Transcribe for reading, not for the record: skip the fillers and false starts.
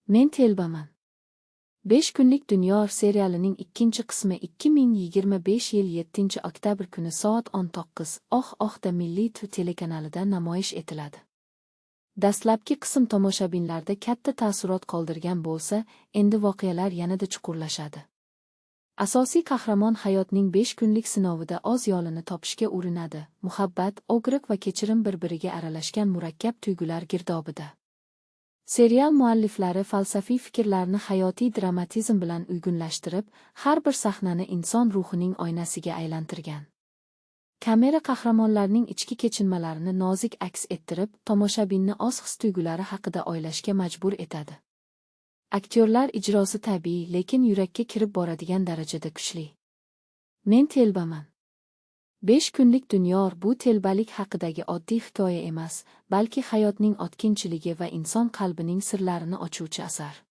Men telbaman. 5 kunlik dunyo serialining ikkinchi qismi 2025 yil 7 oktyabr kuni soat 19:00 da Milliy TV telekanalida namoyish etiladi. Dastlabki qism tomoshabinlarda katta taassurot qoldirgan bo'lsa, endi voqealar yanada chuqurlashadi. Asosiy qahramon hayotning 5 kunlik sinovida o'z yo'lini topishga urinadi. Muhabbat, og'riq va kechirim bir-biriga aralashgan murakkab tuyg'ular girdobida. Serial mualliflari falsafiy fikrlarni hayotiy dramatizm bilan uyg'unlashtirib, har bir sahnani inson ruhining oynasiga aylantirgan. Kamera qahramonlarning ichki kechinmalarini nozik aks ettirib, tomoshabinni o'z his-tuyg'ulari haqida o'ylashga majbur etadi. Aktyorlar ijrosi tabiiy, lekin yurakka kirib boradigan darajada kuchli. Men telbaman. 5 kunlik dunyo bu telbalik haqidagi oddiy hikoya emas, balki hayotning o'tkinchiligi va inson qalbining sirlarini ochuvchi asar.